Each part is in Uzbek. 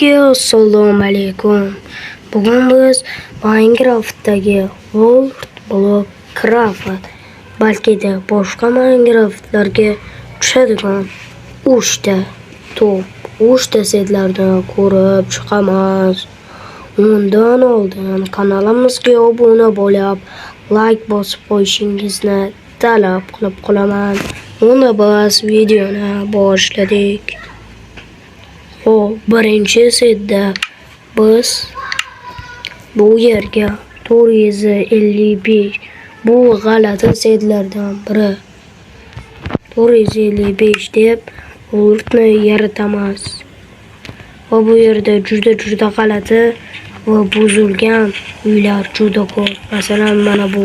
Hammaga assalomu alaykum. Bugun biz Minecraftdagi World Block Craft, balki-da boshqa Minecraftlarga tushadigan 3 ta top, 3 ta setlarni ko'rib chiqamiz. Undan oldin kanalimizga obuna bo'lib, like bosib qo'yishingizni talab qilib qolaman. Unda biz videoni boshladik. Xo'p, birinchi setda biz bu yerga 455, bu g'alati setlardan biri. 455 deb worldni yaratamiz. Va bu yerda juda-juda g'alati va buzilgan uylar juda ko'p. Masalan, mana bu.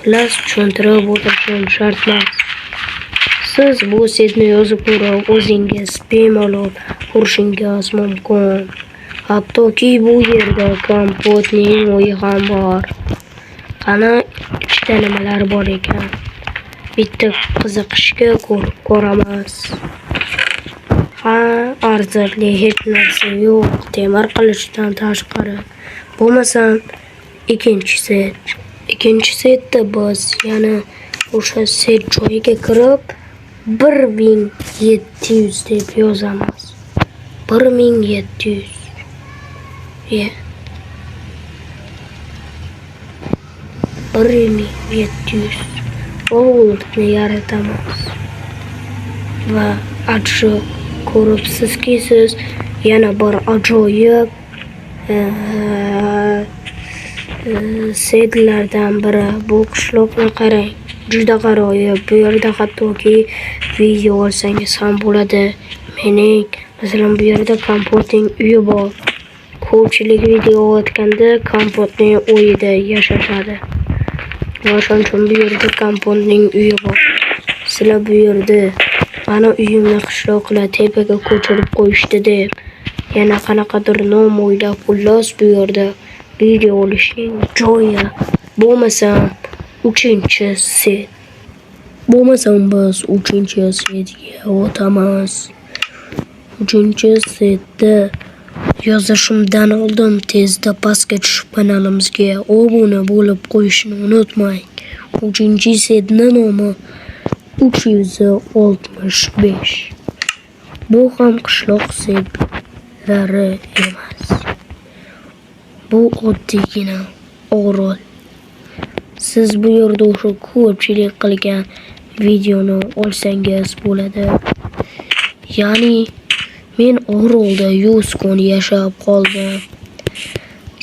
Xullas, tushuntirib o'tirishim shart emas. Siz bu setni yozib ko'rib, o'zingiz bemalol ko'rishingiz mumkin. Hattoki bu yerda Kompotning uyi ham bor. Qani, ichida nimalar bor ekan? Bitta qiziqishga ko'rib ko'ramiz. Ha, arzirli hech narsa yo'q, temir qilichdan tashqari. Bo'lmasam, ikkinchi set. Ikkinchi setda biz yana o'sha set joyiga kirib 1700 deb yozamiz. 1700. Ye. 1700. Worldni yaratamiz. Va ajoyib ko'ribsizki, siz yana bir ajoyib setlardan biri. Bu qishloqni qarang. Juda g'aroyib. Bu yerda hattoki video olsangiz ham bo'ladi. Mening, masalan, bu yerda Kompotning uyi bor. Ko'pchilik video olayotganda Kompotning uyida yashashadi. Va shuning uchun bu yerda Kompotning uyi bor. Sizlar bu yerda mani uyimni qishloqlar tepaga ko'chirib qo'yishdi deb yana qanaqadir nom o'ylab, xullas, bu yerda video olishning joyi. Bo'lmasam, uchinchi set. Bo'lmasam, biz uchinchi setga o'tamiz. Uchinchi setda yozishimdan oldin tezda pastga tushib kanalimizga obuna bo'lib qo'yishni unutmang. Uchinchi setni nomi 365. Bu ham qishloq setlari emas. Bu oddiygina orol. Siz bu yerda o'sha ko'pchilik qilgan videoni olsangiz bo'ladi. Ya'ni men orolda 100 kun yashab qoldim.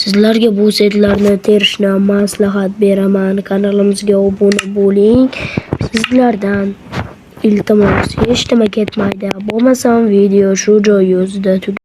Sizlarga bu setlarni terishni maslahat beraman. Kanalimizga obuna bo'ling. Sizlardan iltimos, hech nima ketmaydi. Bo'lmasam, video shu joy o'zida tugaydi.